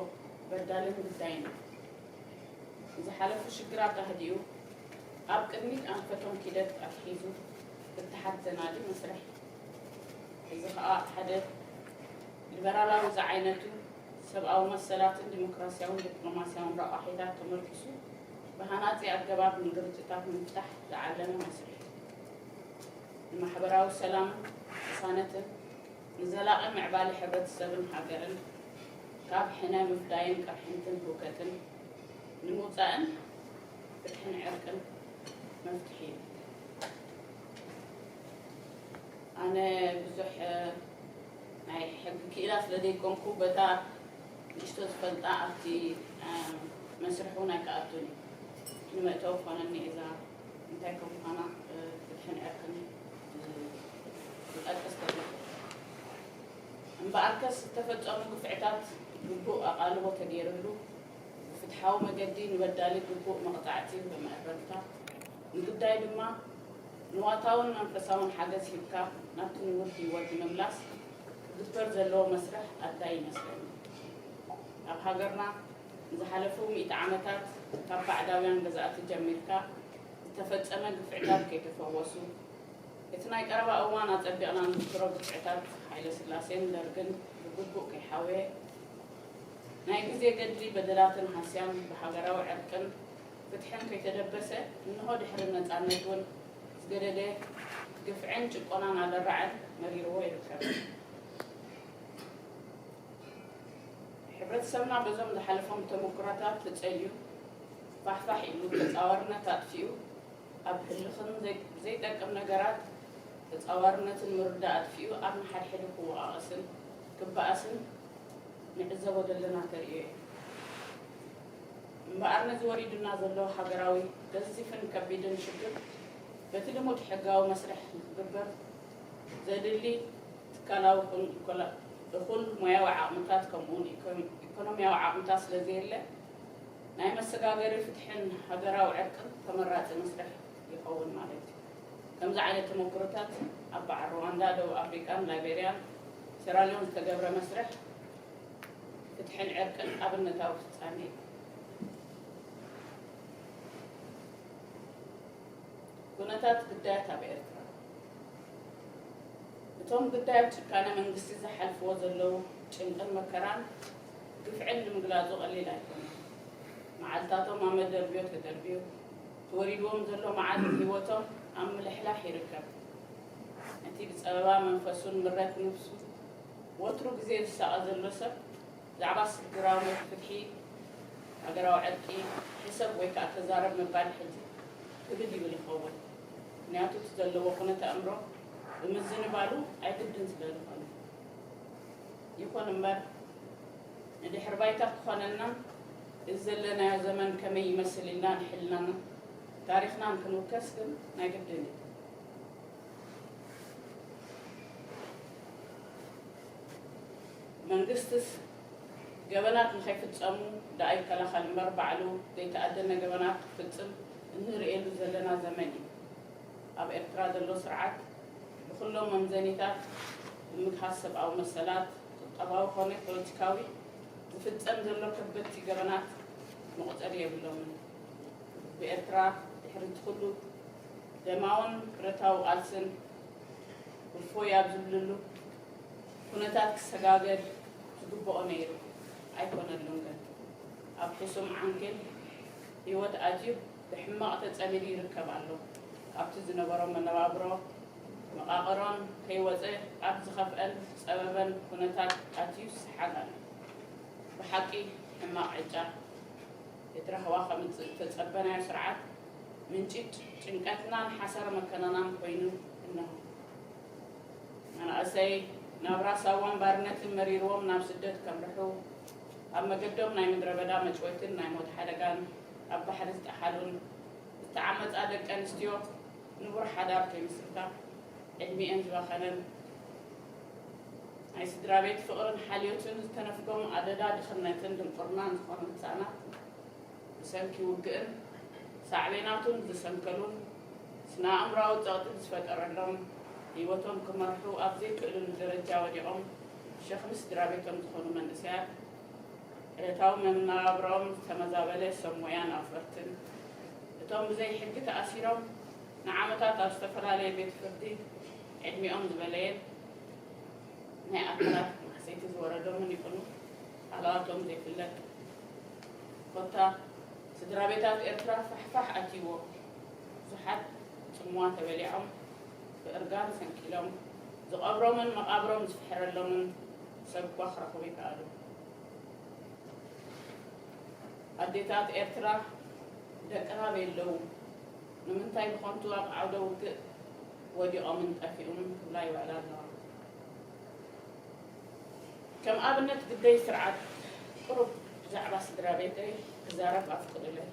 በዳልን ግዳይን እዩ። ዝሓለፉ ሽግራት ኣህዲኡ ኣብ ቅድሚት ኣንፈቶም ኪደት ኣትሒዙ ፍትሓት ዘናዲ መስርሕ እዩ። እዚ ኸኣ ሓደ ሊበራላዊ ዝዓይነቱ ሰብኣዊ መሰላትን ዲሞክራሲያውን ዲፕሎማሲያውን ረቋሒታት ተመርኪሱ ብሃናጺ ኣገባብ ንግርጭታት ንምፍታሕ ዝዓለመ መስርሕ እዩ። ንማሕበራዊ ሰላምን ቅሳነትን፣ ንዘላቒ ምዕባለ ሕብረተሰብን ሃገርን፣ ካብ ሕነ ምፍዳይን ቅርሕንትን ህውከትን ንምውጻእን ፍትሕን ዕርቅን መፍትሒ እዩ። ኣነ ብዙሕ ናይ ሕጊ ክኢላ ስለ ዘይኮንኩ፣ በታ ንእሽቶ ዝፈልጣ ኣብቲ መስርሕ እውን ኣይከኣቱን እዩ። ንመእተዊ ክኾነኒ እዛ እንታይ ከም ምዃና ፍትሕን ዕርቅን ክጠቅስ ከለኹ። እምበኣርከስ ዝተፈጸሙ ግፍዕታት ግቡእ ኣቓልቦ ተገይርሉ፣ ብፍትሓዊ መገዲ ንበዳሊ ግቡእ መቕጻዕቲ ብምእረምታ፣ ንጉዳይ ድማ ንዋታውን መንፈሳውን ሓገዝ ሂብካ ናብቲ ንቡር ህይወት ንምምላስ ክግበር ዘለዎ መስርሕ ኣድላይ ይመስለኒ። ኣብ ሃገርና ንዝሓለፉ ሚእቲ ዓመታት ካብ ባዕዳውያን ገዛእቲ ጀሚርካ ዝተፈጸመ ግፍዕታት ከይተፈወሱ፣ እቲ ናይ ቀረባ እዋን ኣጸቢቕና ንዝክሮ ግፍዕታት ሃይለስላሴን ደርግን ብግቡእ ከይሓወየ፣ ናይ ግዜ ገድሊ በደላትን ሃስያን ብሃገራዊ ዕርቅን ፍትሕን ከይተደበሰ፣ እንሆ ድሕሪ ነጻነት እውን ዝገደደ ግፍዕን ጭቆናን ኣደራዕን መሪርዎ ይርከብ። ሕብረተሰብና በዞም ዝሓለፎም ተመኩሮታት ተጸልዩ፣ ፋሕፋሕ ኢሉ፣ ተጻዋርነት ኣጥፊኡ፣ ኣብ ህልኽን ዘይ-፣ ዘይጠቅም ነገራት ተጻዋርነትን ምርዳእ ኣጥፊኡ ኣብ ንሓድሕዱ ክወቓቐስን ክበኣስን ንዕዘቦ ዘለና ተርእዮ እዩ። እምበኣር ነዚ ወሪዱና ዘሎ ሃገራዊ ገዚፍን ከቢድን ሽግር በቲ ልሙድ ሕጋዊ መስርሕ ንክግበር ዘድሊ ትካላዊ ይኹን ኢኮላ-፣ እኹል ሞያዊ ዓቕምታት ከምኡ እውን ኢኮ-፣ ኢኮኖሚያዊ ዓቕምታት ስለ ዘየለ ናይ መሰጋገሪ ፍትሕን ሃገራዊ ዕርቅን ተመራጺ መስርሕ ይኸውን ማለት እዩ። ከምዚ ዓይነት ተመኩሮታት ኣብ በዓል ሩዋንዳ፣ ደቡብ ኣፍሪቃን ላይቤርያን ሴራሊዮን ዝተገብረ መስርሕ ፍትሕን ዕርቅን ኣብነታዊ ፍጻሜ እዩ። ኩነታት ግዳያት ኣብ ኤርትራ። እቶም ግዳያት ጭካነ መንግስቲ ዝሓልፍዎ ዘለዉ ጭንቅን መከራን ግፍዕን ንምግላጹ ቀሊል ኣይኮነን። መዓልታቶም ኣብ መደርብዮ ተደርብዩ፣ ተወሪድዎም ዘሎ መዓት ህይወቶም ኣብ ምልሕላሕ ይርከብ። እቲ ብጸበባ መንፈሱን ምረት ነፍሱ ወትሩ ግዜ ዝሳቐ ዘሎ ሰብ፣ ብዛዕባ ስድራዊ ፍትሒ፣ ሃገራዊ ዕርቂ፣ ሕሰብ ወይ ከኣ ተዛረብ ምባል ሕጂ ክብድ ይብል ይኸውን። ምኽንያቱ እቲ ዘለዎ ኩነተ ኣእምሮ ብምዝንባሉ ኣይግድን ስለ ዝኾነ። ይኹን እምበር፣ ንድሕሪ ባይታ ክኾነና፣ እዚ ዘለናዮ ዘመን ከመይ ይመስል ኢልና ንሕልናን ታሪኽናን ክንውከስ ግን ናይ ግድን እዩ። መንግስትስ ገበናት ንኸይፍጸሙ ደኣ ይከላኸል እምበር፣ ባዕሉ ዘይተኣደነ ገበናት ክፍጽም እንርእየሉ ዘለና ዘመን እዩ። ኣብ ኤርትራ ዘሎ ስርዓት ብኹሎም መምዘኒታት፣ ብምግሃስ ሰብኣዊ መሰላት፣ ቁጠባዊ ኮነ ፖለቲካዊ፣ ዝፍጸም ዘሎ ከበድቲ ገበናት መቑጸሪ የብሎምን። ብኤርትራ ድሕሪ እቲ ኩሉ ደማውን ብረታዊ ቃልስን እፎይ ኣብ ዝብልሉ ኩነታት ክሰጋገር ዝግብኦ ነይሩ ኣይኮነሉን። ግን ኣብ ሕሱም ዓንኬል ህይወት ኣትዩ ብሕማቕ ተጸሚዱ ይርከብ ኣሎ። ካብቲ ዝነበሮ መነባብሮ መቓቕሮን ከይወጸ ኣብ ዝኸፍአን ዝጸበበን ኩነታት ኣትዩ ይሰሓግ ኣሎ። ብሓቂ ሕማቕ ዕጫ። እቲ ራህዋ ከምጽእ እተጸበናዮ ስርዓት ምንጪ ጭንቀትናን ሓሰረ መከናናን ኮይኑ እነሆ። መናእሰይ ናብራ ሳዋን ባርነትን መሪርዎም ናብ ስደት ከምርሑ፣ ኣብ መገዶም ናይ ምድረ በዳ መጭወይትን ናይ ሞት ሓደጋን ኣብ ባሕሪ ዝጠሓሉን ዝተዓመጻ ደቂ ኣንስትዮ ንቡር ሓዳር ከይምስርታ ዕድሚኤን ዝባኸነን ናይ ስድራ ቤት ፍቕርን ሓልዮትን ዝተነፍጎም ኣደዳ ድኽነትን ድንቁርናን ዝኾኑ ህጻናት ብሰንኪ ውግእን ሳዕቤናቱን ዝሰንከሉን ስነ ኣእምራዊ ጸቕጢ ዝፈጠረሎም ህይወቶም ክመርሑ ኣብ ዘይክእልሉ ደረጃ ወዲቖም ሸኽሚ ስድራ ቤቶም ዝኾኑ መንእሰያት ዕለታዊ መነባብሮኦም ዝተመዛበለ ሰብ ሞያን ኣውፈርትን፣ እቶም ብዘይ ሕጊ ተኣሲሮም ንዓመታት ኣብ ዝተፈላለየ ቤት ፍርዲ ዕድሚኦም ዝበለየን ናይ ኣካላት ማህሰይቲ ዝወረዶምን ይኹኑ፣ ሃለዋቶም ዘይፍለጥ ኮታ ስድራ ቤታት ኤርትራ ፋሕፋሕ ኣትይዎ። ብዙሓት ጽምዋ ተበሊዖም፣ ብእርጋን ሰንኪሎም፣ ዝቐብሮምን መቓብሮም ዝፍሕረሎምን ሰብ እኳ ክረኽቡ ይከኣሉ። ኣዴታት ኤርትራ ደቅና ኣበይ ኣለዉ? ንምንታይ ብኸንቱ ኣብ ዓውደ ውግእ ወዲቖምን ጠፊኦምን ክብላ ይውዕላ ኣለዋ። ከም ኣብነት ግደይ ስርዓት ቁሩብ ብዛዕባ ስድራ ቤተይ ክዛረብ ኣፍቅዱለይ።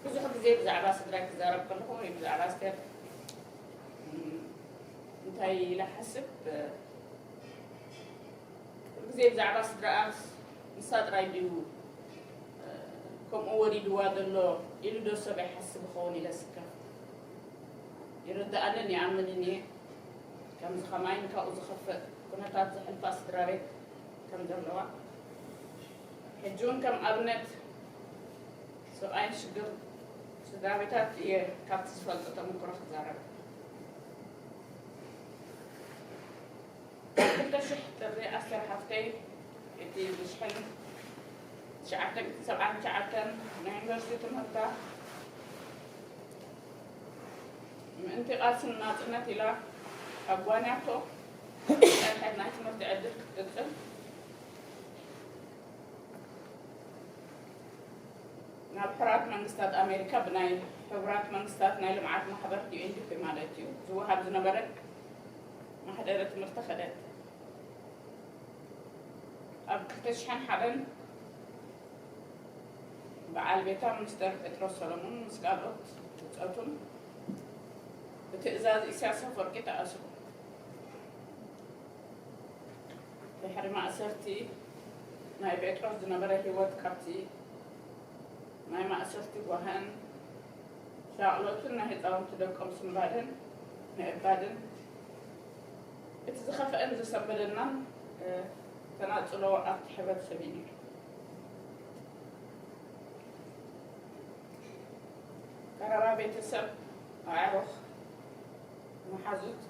ብዙሕ ግዜ ብዛዕባ ስድራይ ክዛረብ ከለኹ ወይ ብዛዕባ ኣስቴር፣ እም፣ እንታይ ኢለ ሓስብ፣ ኩሉ ግዜ ብዛዕባ ስድራኣስ ንሳ ጥራይ ድዩ ከምኡ ወሪድዋ ዘሎ ኢሉ ዶ ሰብ ይሓስብ ይኸውን ኢለ ስከፍ። ይርድኣንን ይኣምንን እየ። ከምዚ ከማይን ካብኡ ዝኸፍእ ኩነታት ዘሕልፋ ስድራ ቤት ከም ዘለዋ። ሕጂ እውን ከም ኣብነት ስቓይን ሽግር ስድራ ቤታት እየ ካብቲ ዝፈልጦ ተመክሮ ክዛረብ። ክልተ ሽሕ ጥሪ ኣስተር ሓፍተይ እቲ ብሽሕን ትሽዓተ ሚእትን ሰብዓን ትሽዓተን ናይ ዩኒቨርሲቲ ትምህርታ ምእንቲ ቃልሲ ንናጽነት ኢላ ኣጓንያቶ ዝጸንሐት ናይ ትምህርቲ ዕድል ክትቅጽል ናብ ሕራት መንግስታት ኣሜሪካ ብናይ ሕቡራት መንግስታት ናይ ልምዓት ማሕበር ዩ ኤን ዲ ፒ ማለት እዩ ዝወሃብ ዝነበረ ማሕደረ ትምህርቲ ከደት። ኣብ ክልተ ሽሕን ሓደን በዓል ቤታ ሚኒስተር ጴጥሮስ ሰሎሞን ምስ ካልኦት ብጾቱን ብትእዛዝ ኢሳያስ ኣፈወርቂ ተኣስሩ። ድሕሪ ማእሰርቲ ናይ ጴጥሮስ ዝነበረ ህይወት ካብቲ ናይ ማእሰርቲ ጓህን ሻቕሎትን ናይ ህፃውንቲ ደቆም ስንባደን ምእባድን እቲ ዝኸፍአን ዘሰንበደናን ተናፅሎ ኣብቲ ሕብረተሰብ እዩ ነይሩ። ቀረባ ቤተሰብ፣ ኣዕሩኽ፣ መሓዙት፣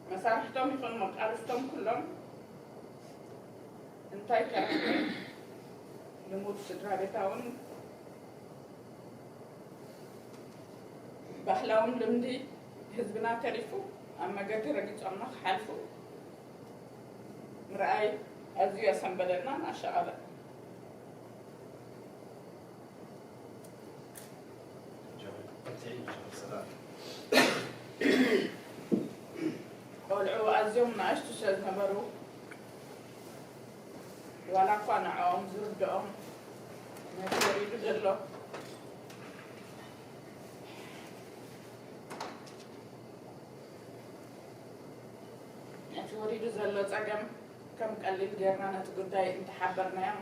መሳርሕቶም ይኹን መቃልስቶም ኩሎም እንታይ ተረፈ? ልሙድ ስድራ ቤታውን ባህላውን ልምዲ ህዝብና ተሪፉ ኣብ መገዲ ረጊጾምና ክሓልፉ ምርኣይ ኣዝዩ ኣሰንበደናን ኣሻቐለን። ቆልዑ ኣዝዮም ንኣሽቱ ስለ ዝነበሩ ዋላ እኳ ንዕኦም ዝርድኦም ነቲ ወሪዱ ዘሎ ነቲ ወሪዱ ዘሎ ጸገም ከም ቀሊል ጌርና ነቲ ጉዳይ እንተሓበርናዮም፣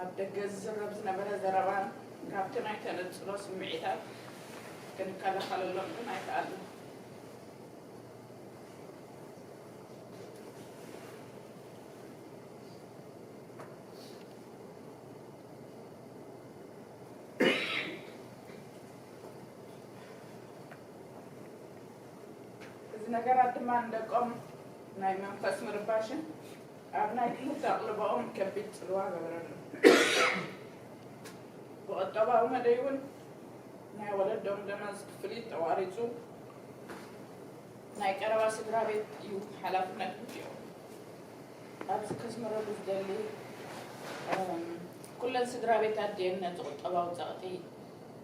ኣብ ደገ ዝዝረብ ዝነበረ ዘረባን ካብቲ ናይ ተነጽሎ ስምዒታት ክንከላኸለሎም ግን ኣይከኣልናን። እዚ ነገራት ድማ ንደቆም ናይ መንፈስ ምርባሽን ኣብ ናይ ትምህርቲ ኣቕልቦኦም ከቢድ ጽልዋ ገበረሎም። ብቑጠባዊ መደይ እውን ናይ ወለዶም ደመወዝ ክፍሊት ተቋሪጹ፣ ናይ ቀረባ ስድራ ቤት እዩ ሓላፍነት ግዜኦም። ኣብዚ ከስምረሉ ዝደሊ፣ እም፣ ኩለን ስድራ ቤታት ድየን ነቲ ቁጠባዊ ጸቕጢ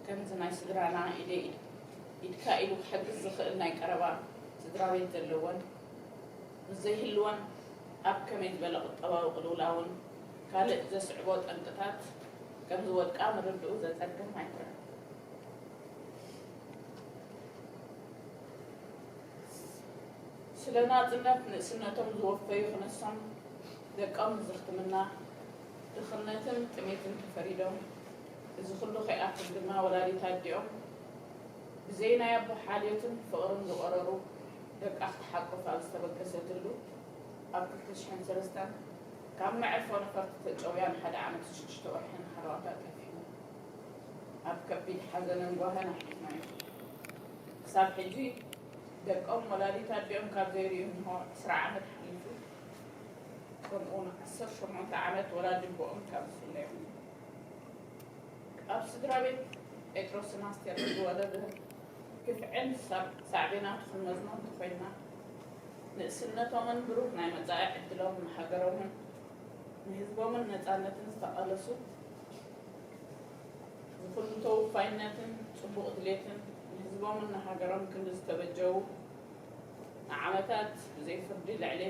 ከምዚ ናይ ስድራና ኢደይ ኢድ-፣ ኢድካ ኢሉ ክሕግዝ ዝኽእል ናይ ቀረባ ስድራ ቤት ዘለወን? ምስ ዘይህልወን ኣብ ከመይ ዝበለ ቁጠባዊ ቅልውላውን ካልእ ዘስዕቦ ጠንቅታት ከም ዝወድቃ ምርድኡ ዘጸግም ኣይኮነን። ስለ ናጽነት ንእስነቶም ዝወፈዩ ክነሶም ደቆም ንዝኽትምና ድኽነትን ጥሜትን ተፈሪዶም፣ እዚ ኩሉ ከይኣክል ድማ ወላዲት ኣዲኦም ብዘይ ናይ ኣቦ ሓልዮትን ፍቕርን ዝቖረሩ ደቃ ክትሓቁፍ ኣብ ዝተበገሰትሉ፣ ኣብ ክልተ ሽሕን ሰለስተን ካብ መዕርፎ ነፈርቲ ተጨውያ ንሓደ ዓመትን ሽዱሽተ ወርሕን ሃለዋታ ጠፊኡ። ኣብ ከቢድ ሓዘንን ጓህን ኣሕሊፍናዮ። ክሳብ ሕጂ ደቆም ወላዲት ኣዲኦም ካብ ዘይርእዩ እንሆ ዕስራ ዓመት ሓሊፉ። ከምኡውን ዓሰርተ ሸሞንተ ዓመት ወላዲ ኣቦኦም ካብ ዝፍለዮም። ኣብ ስድራ ቤት ጴጥሮስን ኣስቴርን ዝወረደ ግፍዕን ሳዕ-፣ ሳዕቤናቱ ክንመዝኖ እንተኾይንና፣ ንእስነቶምን ብሩህ ናይ መጻኢ ዕድሎም ንሃገሮምን ንህዝቦምን ነጻነትን ዝተቓለሱ፣ ብኹሉ ተወፋይነትን ጽቡቕ ድሌትን ንህዝቦምን ንሃገሮም ክንዲ ዝተበጀዉ፣ ንዓመታት ብዘይ ፍርዲ ልዕሊ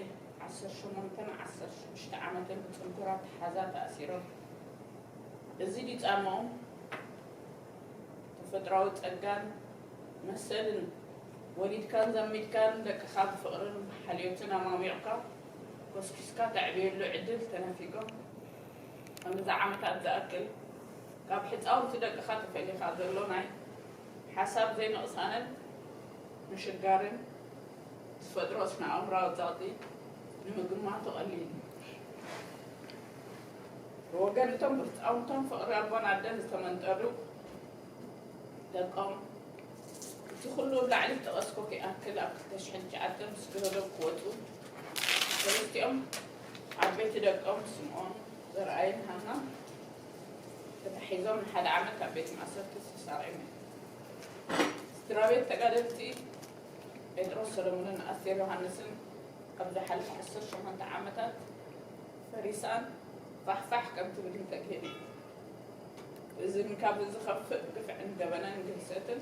ዓሰርተ ሸሞንተን ዓሰርተ ሽዱሽተ ዓመትን ብጽንኩር ኣተሓዛ ተኣሲሮም። እዚ ድዩ ጻማኦም? ተፈጥሮኣዊ ጸጋን መሰልን፣ ወሊድካን ዘሚድካን ደቅኻ ብፍቕርን ብሓልዮትን ኣማሚቕካ ኮስኪስካ ተዕብየሉ ዕድል ተነፊጎም። ከምዚ ዓመታት ዝኣክል ካብ ሕጻውንቲ ደቅኻ ተፈሊኻ ዘሎ ናይ ሓሳብ ዘይምቕሳንን ምሽጋርን ዝፈጥሮ ስነ ኣእምሮኣዊ ጸቕጢ ንምግማቱ ቀሊል እዩ። ብወገን እቶም ብህጻውንቶም ፍቕሪ ኣቦን ኣደን ዝተመንጠሉ ደቆም፣ እቲ ኩሉ ኣብ ላዕሊ ዝጠቐስኩ ክኣክል ኣብ ክልተ ሽሕን ትሽዓተን ምስ ገረዶም ክወጹ፣ ሰለስቲኦም ዓበይቲ ደቆም ስምኦን፣ ዘርኣይን ሃናን ተታሒዞም ንሓደ ዓመት ኣብ ቤት ማእሰርቲ ተሳቒዮም እዮም። ስድራ ቤት ተጋደልቲ ጴጥሮስ ሰለሙንን ኣስቴር ዮሃንስን ኣብ ዝሓለፈ ዓሰርተ ሸሞንተ ዓመታት ፈሪሳን ፋሕፋሕ ከም ትብልን ተግህድ እዩ። እዝን ካብዚ ዝኸፍእ ግፍዕን ገበናን ግህሰትን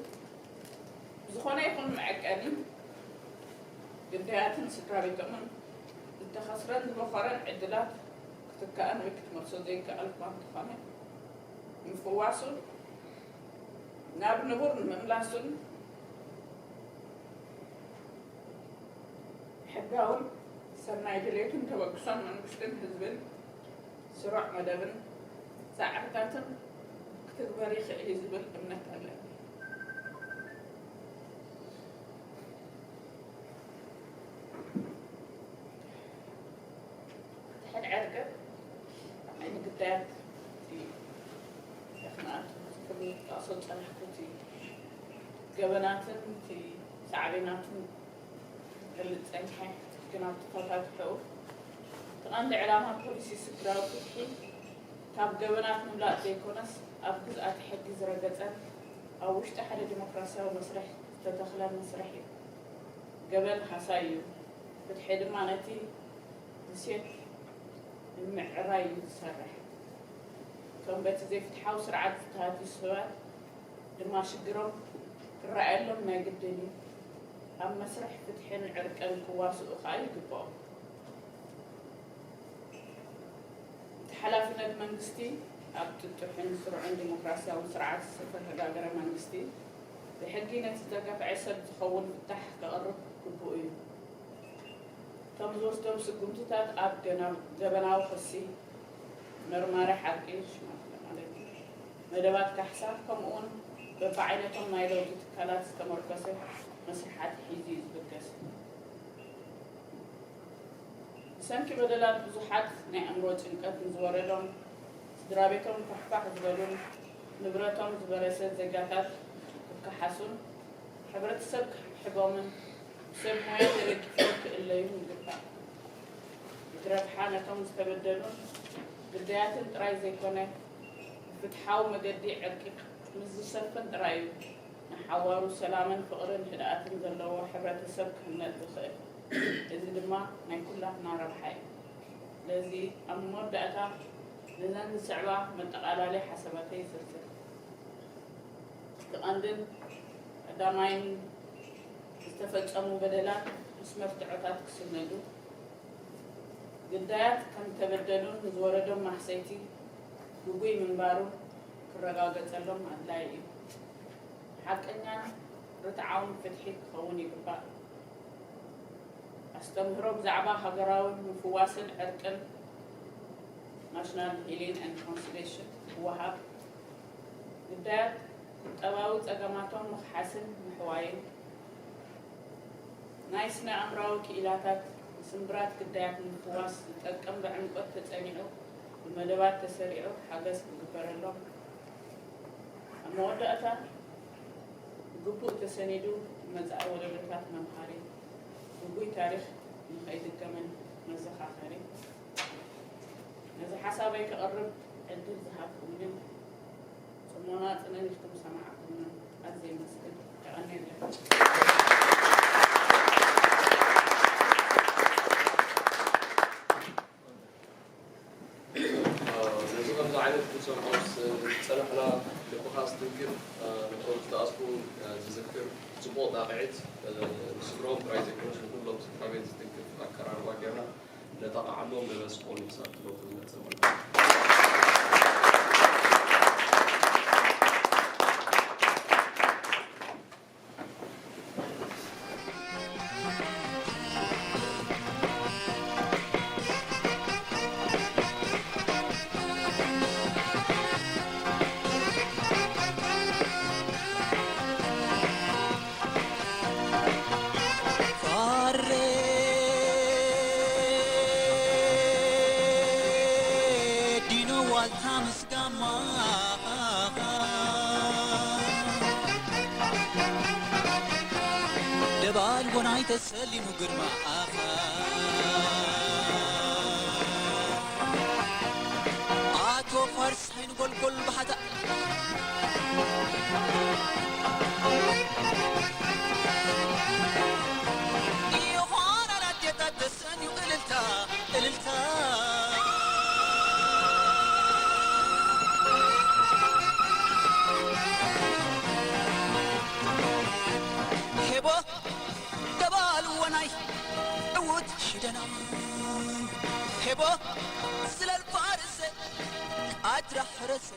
ብዝኾነ ይኹን መዐቀኒ ግዳያትን ስድራ ቤቶምን ዝተኸስረን ዝቦኸረን ዕድላት ክትከኣን ወይ ክትመልሶ ዘይከኣል እኳ እንተኾነ፣ ምፍዋሱን ናብ ንቡር ንምምላሱን ሕጋውን ሰናይ ድሌትን ተበግሶን መንግስትን ህዝብን ስሩዕ መደብን ጻዕርታትን ክትግበር ይኽእል እዩ ዝብል እምነት ኣለኒ። እቲ ሕድ ዕርቂ ኣብ ዓይኒ ግዳያት እቲ ደኽመኣት ክትጠቕሶ ዝጸናሕኩ እቲ ገበናትን እቲ ሳዕቤናትን ክገልጽ ጸኒሐ፣ ግን ኣብ ተፈታትሐኡ እቲ ቀንዲ ዕላማ ፖሊሲ ስድራዊ ፍትሒ ካብ ገበናት ምምላጥ ዘይኮነስ፣ ኣብ ግዝኣተ ሕጊ ዝረገጸን ኣብ ውሽጢ ሓደ ዲሞክራሲያዊ መስርሕ ዝተተኽለን መስርሕ እዩ። ገበን ሃሳይ እዩ፣ ፍትሒ ድማ ነቲ ንሴት ንምዕራይ እዩ ዝሰርሕ። እቶም በቲ ዘይፍትሓዊ ስርዓት ዝተሃትዩ ሰባት ድማ ሽግሮም ክረኣየሎም ናይ ግድን እዩ። ኣብ መስርሕ ፍትሕን ዕርቅን ክዋስኡ ከኣ ይግብኦም። እቲ ሓላፍነት መንግስቲ ኣብ ጥጡሕን ስሩዕን ዲሞክራሲያዊ ስርዓት ዝተተጋገረ መንግስቲ፣ ብሕጊ ነቲ ዝተገፍዐ ሰብ ዝኸውን ፍታሕ ከቕርብ ግቡእ እዩ። እቶም ዝወስዶም ስጉምትታት ኣብ ገና-፣ ገበናዊ ክሲ፣ መርማሪ ሓቂ፣ ሽማግለ ማለት እዩ፣ መደባት ካሕሳ፣ ከምኡውን በብዓይነቶም ናይ ለውጢ ትካላት ዝተመርኮሰ መስርሓት ሒዙ እዩ ዝብገስ። ብሰንኪ በደላት ብዙሓት ናይ ኣእምሮ ጭንቀት ንዝወረዶም፣ ስድራ ቤቶም ፋሕፋሕ ዝበሉን ንብረቶም ዝበረሰ ዜጋታት ክከሓሱን፣ ሕብረተሰብ ክሕብሕቦምን ብሰብ ሞያ ተደጊፎም ክእለዩን ይግባእ። እቲ ረብሓ ነቶም ዝተበደሉን ግዳያትን ጥራይ ዘይኮነ፣ ብፍትሓዊ መገዲ ዕርቂ ምስ ዝሰፍን ጥራይ እዩ። ንሓዋሩ ሰላምን ፍቕርን ህድኣትን ዘለዎ ሕብረተሰብ ክህነጽ ዝኽእል። እዚ ድማ ናይ ኩላትና ረብሓ እዩ። ስለዚ ኣብ መወዳእታ ነዘን ዝስዕባ መጠቓላሊ ሓሳባተይ ይዝርዝር። እቲ ቀንድን ቀዳማይን ዝተፈጸሙ በደላት ምስ መርትዖታት ክስነዱ፣ ግዳያት ከም ዝተበደሉን ንዝወረዶም ማህሰይቲ ግጉይ ምንባሩ ክረጋገጸሎም ኣድላዪ እዩ። ሓቀኛን ርትዓውን ፍትሒ ክኸውን ይግባእ። ኣስተምህሮ ብዛዕባ ሃገራዊ ምፍዋስን ዕርቅን፣ ናሽናል ሂሊንግ ኤንድ ኮንሲሌሽን፣ ክወሃብ፣ ግዳያት ቁጠባዊ ጸገማቶም ምኽሓስን ምሕዋይን፣ ናይ ስነ ኣእምራዊ ክኢላታት ንስምብራት ግዳያት ንምፍዋስ ዝጠቅም ብዕምቆት ተጸኒዑ ብመደባት ተሰሪዑ ሓገዝ ክግበረሎም። ኣብ መወዳእታ ብግቡእ ተሰኒዱ መጻኢ ወለዶታት መምሃሪ፣ ግጉይ ታሪኽ ንኸይድገምን መዘኻኸሪ። ነዚ ሓሳበይ ከቕርብ ዕድል ዝሃብኩምንን ጽሞና ጽንን ኢልኩም ዝሰማዕኩምንን ኣዝየ የመስግን። የቐንየለይ። ነዚ ከምዚ ዓይነት ክንሰምዖ ምስ ዝጸናሕና፣ ልብኻ ዝትንክፍ፣ ነቶም ዝተኣስሩ ዝዝክር ጽቡቕ ጣቕዒት፣ ንስድሮም ጥራይ ዘይኮነስ ንኹሎም ስድራ ቤት ዝትንክፍ ኣቀራርባ ጌርና፣ ነጣቕዓሎም፣ ንበጽሖም ክሳብ ትለውጡ ዝመጽእ ማለት እዩ። ፋሬ ዲኖ ዋልታ ምስ ጋማ፣ ደባል ጎናይ ተሰሊሙ ግርማኻ። ኣቶ ፋርስ ዓይኒ ጎልጎል ባሕታ፣ ይኾና ኣዴታት ተሰንዩ እልልታ፣ እልልታ። ሄቦ ደባል ወናይ ዕዉት ሽደና፣ ሄቦ ስለል ፋርሰ ኣድራ ሕረሰ።